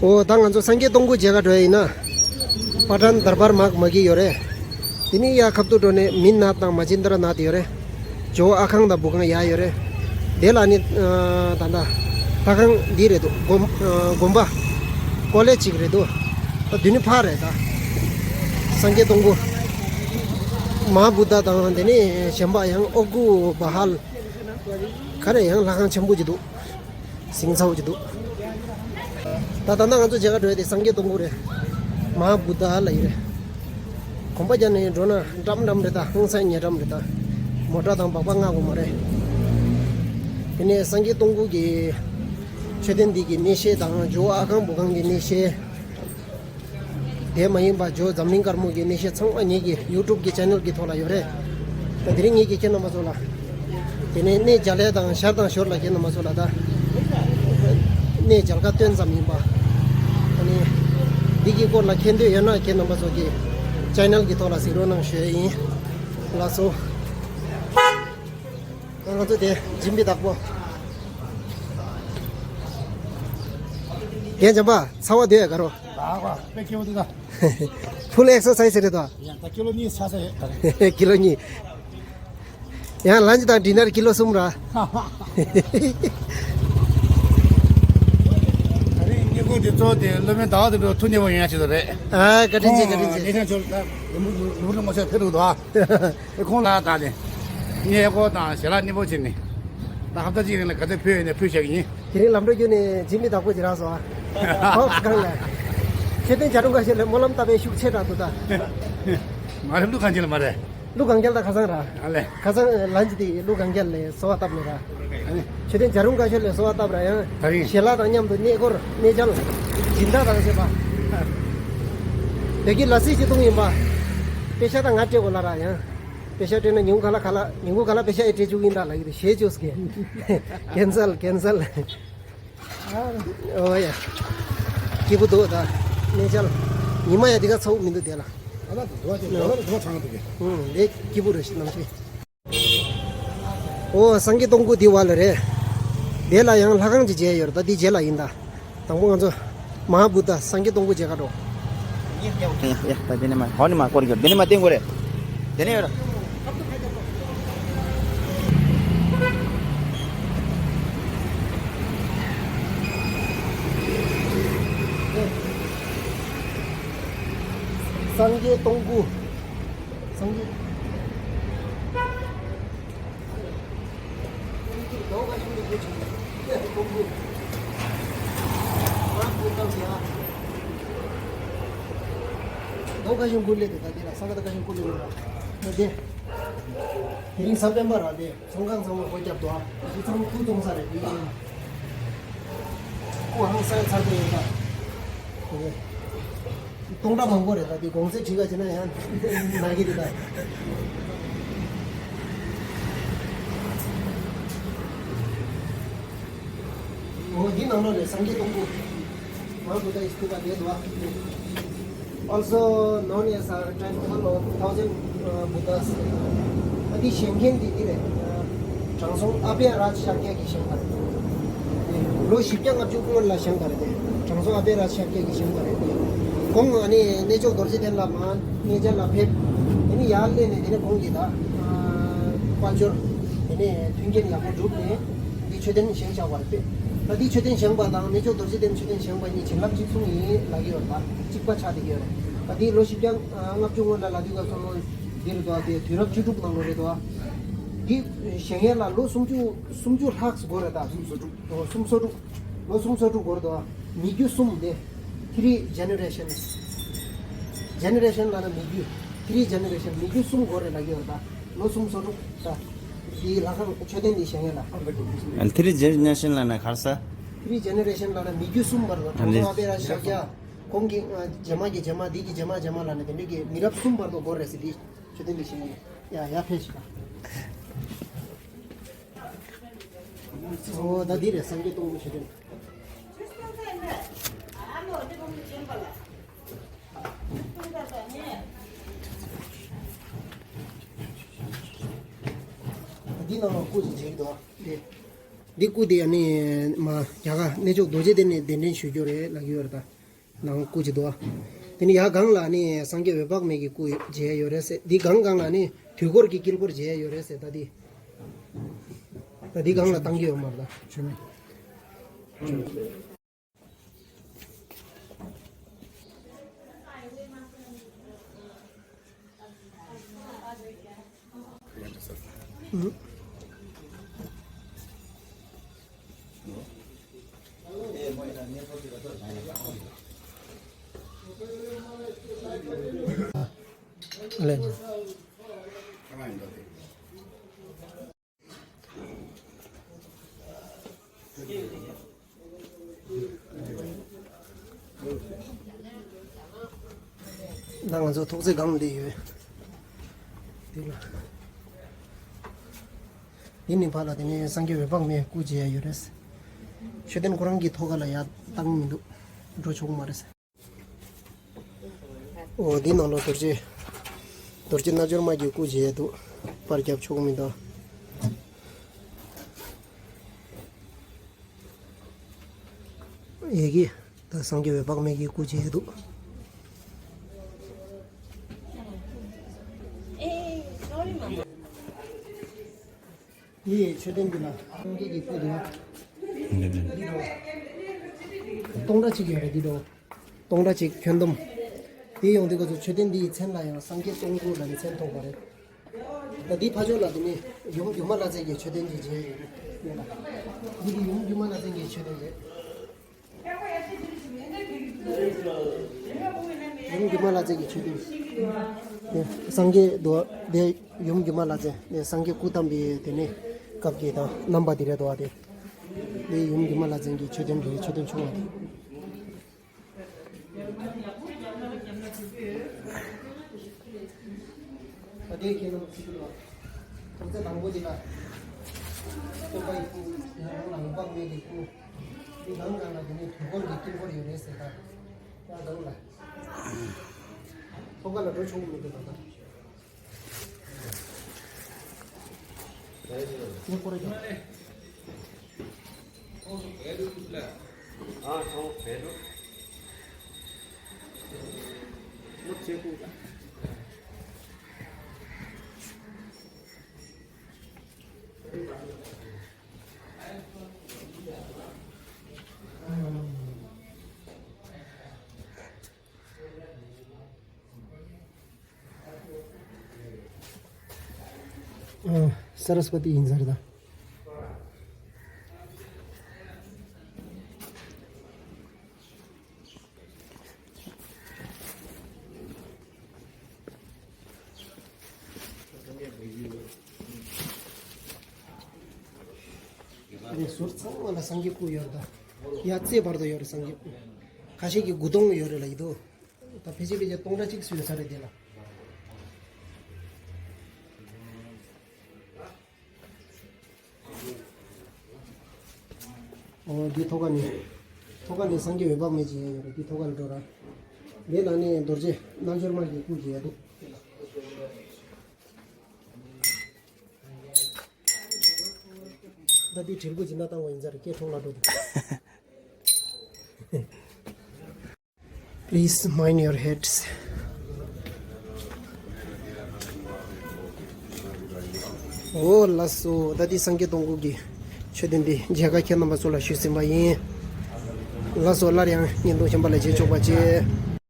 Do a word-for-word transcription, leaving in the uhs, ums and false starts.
འོ་ད་ང་ཚོ་སངས་རྒྱས་སྟོང་སྐུ་མཇལ་ཁ་འགྲོ་ཡ་ཡིན་ན། པ་ཊན་དར་བར་མག་མ་གི་ཡོད་རེད། དེ་ནས་ཡ་ཁབ་ཏུ་འགྲོ་ནས་མི་ནཱཐ་དང་མ་ཅིན་དྲ་ནཱཐ་ཡོད་རེད། ཇོ་ཨ་ཁང་དང་བུ་ཁང་ཡ་ཡོད་རེད། དེ་ལ་ནི་ད་ལྟ་ལྷ་ཁང་འདི་རེད་འདུག་དགོན་དགོན་པ་ཀོ་ལེ་ཇི་ཅིག་རེད་འདུག་ད་དེ་ནི་ཕ་རེད་ད། སངས་རྒྱས་སྟོང་སྐུ་མ་ཧཱ་བུདྡྷ་དང་དེ་ནས་གཞན་པ་ཡང་ཨོ་གུ་བ་ཧལ། ག་རེ་ཡང་ལྷ་ཁང་ཆེན་པོ་ཅིག་འདུག་སིང་ཚའོ་ཅིག་འདུག་ད་ད་ལྟ་ང་ཚོ་མཇལ་ཁ་འགྲོ་ཡ་དེ་སངས་རྒྱས་སྟོང་སྐུ་རེད། མ་ཧཱ་བུདྡྷ་ལ་ཡི་རེད། གོམ་པ་རྒྱག་ནས་འགྲོ་ན་འགྲམ་འགྲམ་རེད་ད། ཧང་སང་ཉེ་འགྲམ་རེད་ད། མོ་ཊ་དང་སྦག་སྦག་མངགས་དགོས་མ་རེད། དེ་ནས་སངས་རྒྱས་སྟོང་སྐུ་གི་མཆོད་རྟེན་འདི་གི་གནས་བཤད་དང་ཇོ་ཨ་ཁང་བུ་ཁང་གི་གནས་བཤད། དེ་མ་ཡིན་པ་ཇོ་འཛམ་གླིང་དཀར་མོ་གི་གནས་བཤད་ཚང་མ་ངེད་ཀྱི་ཡུ་ཊུབ་གི་ཆེ་ནལ་གྱི་ཐོག་ལ་ཡོད་རེད། ད་དེ་རིང་ངེད་ཀྱིས་ཁྱེད་རྣམ་པ་ཚོ་ལ། དེ་ནས་གནས་མཇལ་ལས་དང་ཤར་དང་ཞོར་ལ་ཁྱེད་རྣམ་པ་ཚོ་ལ་ད། གནས་མཇལ་ཁ་སྟོན་ཙམ་ཡིན་པ། ཨ་ནི། འདི་གི་སྐོར་ལ་མཁྱེན་འདོད་ཡོད་ན་ཁྱེད་རྣམ་པ་ཚོ་གི་ཆེ་ནལ་གྱི་ཐོག་ལ་གཟིགས་རོགས་གནང་ཞུ་ཡ་ཡིན། ལགས་སོ། ང་ཚོ་དེ་འཇིམ་པའི་བདག་པོ། རྒན་འཇམ་པ་ཚ་བ་དེ་ག་རོ། ད་ག་དཔེ་སྐྱིད་པོ་འདུག་ད། ཕུལ་ཨེག་སར་སའི་སི་རེད་དོ། ཡང་ད་ཀི་ལོ་གཉིས་ཚ་ས་ཡོད་ད་རེད། ཀི་ལོ་གཉིས། ཡང་ལན་ཅི་དང་ཌི་ནར་ཀི་ལོ་གསུམ་ར། ད་རེས་ཉེ་འཁོར་དེ་གཙོ་དེ་སློབ་དཔོན་ཟླ་བ་དེ་འགྲོ་ཐུགས་མཉེས་པོ་ཡོང་ཡ་ཆེད་དུ་རེད། ཨ་བཀའ་དྲིན་ཆེ་བཀའ་དྲིན་ཆེ། ཁོང་ལས་ཁང་ཚོ་ད་དེ་ནུབ་ནུབ་ལ་མ་ཤོར་ཕེབས་འདུག་དོ། ཁོང་ལ་ད་ནི་ཉེ་འཁོར་དང་ཞལ་ལག་མཉེས་པོ་བྱས་ནས་ད་ཧབ་ཏ་གཅིག་རིང་ལ་ག་ཚོད་ཕུལ་ཡོད་ནས་ཕུལ་བཞག་གི་ཡིན། དེ་རིང་ལམ་འགྲོ་བརྒྱུད་ནས་འཇིམ་པའི་བདག་པོ་ཅིག་རག་སོང་ཨ། ཧོབ་སྒང་ལ། མཆོད་རྟེན་བྱ་རུང་ཁ་ཤས་ལ་སྨོན་ལམ་བཏབ་པའི་ཤུགས་ཆེ་དྲགས་འདུག་ད། མ་རེད་ཀླུ་གང་ཅི་ལ་མ་རེད། ཀླུ་གང་རྒྱལ་དང་ཁ་སང་ར། ཨ་ལས། ཁ་སང་ལན་ཅི་དེ་ཀླུ་གང་རྒྱལ་ལ་གསོལ་བ་བཏབ་ནས་ར། ཨ་ནི། མཆོད་རྟེན་བྱ་རུང་ཁ་ཤས་ལ་གསོལ་བ་བཏབ་ར་ཡང་། ད་རིང་ཞལ་ལག་དང་མཉམ་དུ་གནས་སྐོར་གནས་མཇལ་སྦྱིན་བདག་དང་བཅས་པ། བོད་ཀྱི་ལ་སྲིད་སྤྱི་སྟོང་ཡིན་པ། པེ་ཤ་དང་ང་སྤྲད་དགོས་ལ་ར་ཡང་། པེ་ཤ་སྤྲད་ན་ཉིན་གུང་ཁ་ལག་ཁ་ལག་ཉིན་གུང་ཁ་ལག་པེ་ཤ་ཨེ་སྤྲད་བཅུག་ཡིན་ད་ལ་ཡིན་ཞེས་བཅོས་ཀྱི། ཀན་སལ་ཀན་སལ། ཨོ་ཡ། སྐྱིད་པོ་འདུག་ད། གནས་མཇལ། ཉི་མ་ཡ་འདི་ག་ཚ་བོ་མི་འདུག་དེ་ལ། ཨ་ལ་དུ་བ་ཅན་ཨ་ལ་དུ་བ་ཚང་འདུག་གི། ཨུང་ལས་སྐྱིད་པོ་རེད་ཤི་ནམ་ཤི། ཨོ་སངས་རྒྱས་སྟོང་སྐུ་འདི་བ་ལ་རེད། དེ་ལ་ཡང་ལྷ་ཁང་ཅིག་མཇལ་ཡོད་རེད་ད་འདི་རྗེས་ལ་ཡིན་ད། དང་པོ་ང་ཚོ་མ་ཧཱ་བུདྡྷ་སངས་རྒྱས་སྟོང་སྐུ་མཇལ་ག་འགྲོ། ཡ་ཡ་ད་དེ་ནས་མ་ཧོ་ནི་མ་སྐོར་གྱུར་དེ་ནས་མ་བསྟན་དགོས་རེད། དེ་ནས་ཡོད་ར། སངས་རྒྱས་སྟོང་སྐུ། སངས་རྒྱས། རྡོ་ཁ་ཤོང་ཀུན་ལེ་དེ་ད་དེ་ལ་ས་ག་ད་ཁ་ཤོང་ཀུན་ལེ་ཡོད་ར། དེ་དེ་རིང་གཟའ་སྤེན་པ་ར་དེ་ཚོང་ཁང་ཚང་མ་སྒོ་བརྒྱབ་འདུག་ཨ། དེ་ཚང་མ་ཁུ་གཏོང་ས་རེད་དེ། ཁུ་ཧང་སང་ཚར་དེ་ཡོད་ད། དེ་གཏོང་གྲབས་མང་པོ་རེད་ད་དེ་གོང་ཚད་ཁྲི་ཁ་ཅི་ན་ཡང་ན་གི་དེ་ད། འོ་འདི་ནང་ལོགས་ནས་སངས་རྒྱས་སྟོང་སྐུ། མ་ཧཱ་བུདྡྷ་ཨི་སྟུ་པ་དེ་འདུག་ཨ། Also known as a temple of thousand uh, Buddhas. ཨ་འདི་བཞེངས་མཁན་འདི་འདི་རེད། དྲང་སྲོང་ཨ་བྷྱ་རཱ་ཤཱཀྱ་གིས་བཞེངས་པ་རེད། ལོ་བཞི་བརྒྱ་ལྔ་བཅུ་སྔོན་ལ་བཞེངས་པ་རེད་དེ། དྲང་སྲོང་ཨ་བྷྱ་རཱ་ཤཱཀྱ་གིས་བཞེངས་པ་རེད་དེ། ཁོང་ཨ་ནི་གནས་མཆོག་རྡོ་རྗེ་གདན་ལ་མར་གནས་མཇལ་ལ་ཕེབས། དེ་ནས་ཡར་སླེབས་ནས་དེ་ནས་ཁོང་གིས་ད་དཔལ་འབྱོར་དེ་ནས་མཐུན་རྐྱེན་ཡག་པོ་བསྒྲུབས་ནས། འདི་མཆོད་རྟེན་བཞེངས་བཞག་པ་རེད་པས། ད་འདི་མཆོད་རྟེན་བཞེངས་པ་དང་གནས་མཆོག་རྡོ་རྗེ་གདན་མཆོད་རྟེན་བཞེངས་པ་གཉིས་བྱིན་རླབས་གཅིག་མཚུངས་ཡིན་ལབ་ཀྱི་ཡོད་རེད་པ། གཅིག་པ་ཆགས་བསྡད་ཀྱི་ཡོད་རེད། ད་འདི་ལོ་བཞི་བརྒྱ་ལྔ་བཅུ་སྔོན་ལ་ལ་དུས་སྐབས་སུ་ལོ་འདི་རེད་དོ། དེ་དུས་རབས་བཅུ་དྲུག་ནང་ལོ་རེད་དོ། འདི་བཞེངས་ཡས་ལ་ལོ་སུམ་ཅུ་སུམ་ཅུ་ལྷག་འགོར་རེད་ད། སུམ་སོ་དྲུག་ལོ་སུམ་སོ་དྲུག་ལོ་སུམ་སོ་དྲུག་འགོར་དོ། མི་རྒྱུད་གསུམ་དེ། Three generation. Generation ལབ་ན་མི་རྒྱུད། Three generation མི་རྒྱུད་གསུམ་འགོར་རེད་ལབ་ཀྱི་ཡོད་རེད་ད། ལོ་སུམ་སོ་དྲུག་ད། དེའི་ལྷ་ཁང་མཆོད་རྟེན་འདི་བཞེངས་ཡས་ལ། Three generation ལབ་ན་ག་རེ་ཟེར། Three generation ལབ་ན་མི་རྒྱུད་གསུམ་བར་དུ་ཨ་ནི། དྲང་སྲོང་ཨ་བྷྱ་ར་ཤཱཀྱ། ཁོང་གི་ཨ་རྗེས་མ་གི་རྗེས་མ་འདི་གི་རྗེས་མ་རྗེས་མ་ལབ་ནས་དེ་འདྲ་གི་མི་རབས་གསུམ་བར་དུ་འགོར་རེད་ཟེར། འདི་མཆོད་རྟེན་འདི་བཞེངས་ཡས། ཡ་ཡ་ཕེབས་ཤིག་ད། འོ་ད་འདི་རེད་སངས་རྒྱས་སྟོང་སྐུ་མཆོད་རྟེན། འདི་ནང་ལ་སྐུ་ཅིག་བྱེད་ཀྱི་འདུག་ཨ། འདི། འདི་སྐུ་དེ་ཨ་ནི་མ་རྒྱ་གར་གནས་མཆོག་རྡོ་རྗེ་གདན་ནས་གདན་འདྲེན་ཞུ་རྒྱུ་རེད་ལབ་ཀྱི་ཡོད་རེད་ད། ནང་སྐུ་ཅིག་འདུག་ཨ། དེ་ནི་ཡར་སྒང་ལ་ནི་སངས་རྒྱས་འོད་དཔག་མེད་ཀྱི་སྐུ་མཇལ་ཡོད་རེད་ཟེར། འདི་སྒང་སྒང་ལ་ནི་དུས་འཁོར་གྱི་དཀྱིལ་འཁོར་མཇལ་ཡོད་རེད་ཟེར་ད་འདི། ད་འདི་སྒང་ལ་བཏང་གི་ཡོད་མ་རེད་ད། ཆོས་མེད། ད་ང་ཚོ་ཐོག་བརྩེགས་སྒང་འདི་ཡོད། འདི་ལ། འདི་ནི་ཕར་ལ་དེ་ནས་སངས་རྒྱས་འོད་དཔག་མེད་སྐུ་མཇལ་ཡ་ཡོད་རེད། མཆོད་རྟེན་ཁོ་རང་གི་ཐོག་ཁ་ལ་ཡར་བཏང་མི་འདུག་འགྲོ་ཆོག་གི་མ་རེད། འོ་འདི་ནང་ལ་རྡོ་རྗེ། རྡོ་རྗེ་རྣལ་འབྱོར་མ་གི་སྐུ་མཇལ་འདུག་པར་རྒྱབ་ཆོག་མི་འདུག་ཡ་གི། ད་སངས་རྒྱས་འོད་དཔག་མེད་ཀྱི་སྐུ་མཇལ་འདུག་འདི་མཆོད་རྟེན་འདི་ལ་སངས་རྒྱས་ཀྱི་སྐུ་འདུག་འདི་འདྲ་སྟོང་ཕྲག་གཅིག་ཡོད་རེད་འདི་འདྲ། སྟོང་ཕྲག་གཅིག་ཁྱོན་བསྡོམས། དེ་ཡོང་དུས་སྐབས་སུ་མཆོད་རྟེན་འདིའི་མཚན་ལ་ཡང་སངས་རྒྱས་སྟོང་སྐུ་ལ་ནི་མཚན་ཐོགས་པ་རེད། ད་འདི་ཕ་ཇོ་ལ་དེ་ནི་ཡུམ་སྒྱུ་མ་ལྷ་མཛེས་ཀྱི་མཆོད་རྟེན་གྱི་རྗེས་ཡོད་རེད། འདི་ནི་ཡུམ་སྒྱུ་མ་ལྷ་མཛེས་ཀྱི་མཆོད་རྟེན་རེད། ཡུམ་སྒྱུ་མ་ལྷ་མཛེས་ཀྱི་མཆོད་རྟེན། དེ་སངས་རྒྱས་དུ་དེ་ཡུམ་སྒྱུ་མ་ལྷ་མཛེས་དེ་སངས་རྒྱས་སྐུ་བལྟམས་པའི་དེ་ནི་སྐབས་ཀྱི་དང་རྣམ་པ་དེ་རེད་དོ་དེ། དེ་ཡུམ་སྒྱུ་མ་ལྷ་མཛེས་ཀྱི་མཆོད་རྟེན་རེད་མཆོད་རྟེན་ཆུང་བ་དེ། ད་དེའི་ཁྱེད་རང་ཚོ་ཚིག་ལ། ཐོག་ཚད་དང་པོ་དེ་ལ། སྟོན་པ་ཡི་སྐུ། ཡང་རང་ལ་འོད་དཔག་མེད་ཀྱི་སྐུ། དེ་གང་གང་ལ་དེ་ནས་དུས་འཁོར་གྱི་དཀྱིལ་འཁོར་ཡོད་རེད་ཟེར་ད། ཡང་གང་ལ། ཐོག་ཁ་ལ་འགྲོ་ཆོག་མི་འདུག་ད་ལྟ། ངས་སྐོར་ར་རྒྱག་ཨ། སར་སི་པ་ཏི་ཡིན་ས་རེད་ད། རེད། ཟུར་ཚང་མ་ལ་སངས་རྒྱས་སྐུ་ཡོད་རེད་ད། ཡ་རྩེ་བར་དུ་ཡོད་རེད་སངས་རྒྱས་སྐུ། ཁ་ཤས་ཀྱི་དགུ་སྟོང་ཡོད་རེད་ལ་ཡིན་དོ། ད་ཕལ་ཆེར་ཕལ་ཆེར་སྟོང་ཕྲག་གཅིག་སུ་ཡོད་ས་རེད་དེ་ལ། འོ་འདི་ཐོག་ཁ་ནས། ཐོག་ཁ་ནས་སངས་རྒྱས་འོད་དཔག་མེད་ཅིག་ཡོད་རེད་འདི་ཐོག་ཁ་ལ་འགྲོ་ར། འདི་ལ་ནི་རྡོ་རྗེ་རྣལ་འབྱོར་མ་གི་སྐུ་ཅིག་ཡོད་འདུག་ད་འདི་དྲིལ་བུ་ཅིག་ན་བཏང་བ་ཡིན་ཙང་རེད་སྐད་འཕྲོག་ལ་འགྲོ་འདུག Please mind your heads. འོ་ལགས་སོ། ད་འདི་སངས་རྒྱས་སྟོང་སྐུ་གི་མཆོད་རྟེན་འདི་མཇལ་ཁ་ཁྱེད་རྣམ་པ་ཚོ་ལ་ཞུས་ཟིན་པ་ཡིན། ལགས་སོ། སླར་ཡང་བརྙན་ཐུང་གཞན་པ་ལ་མཇལ་ཆོག་པ་བྱེད།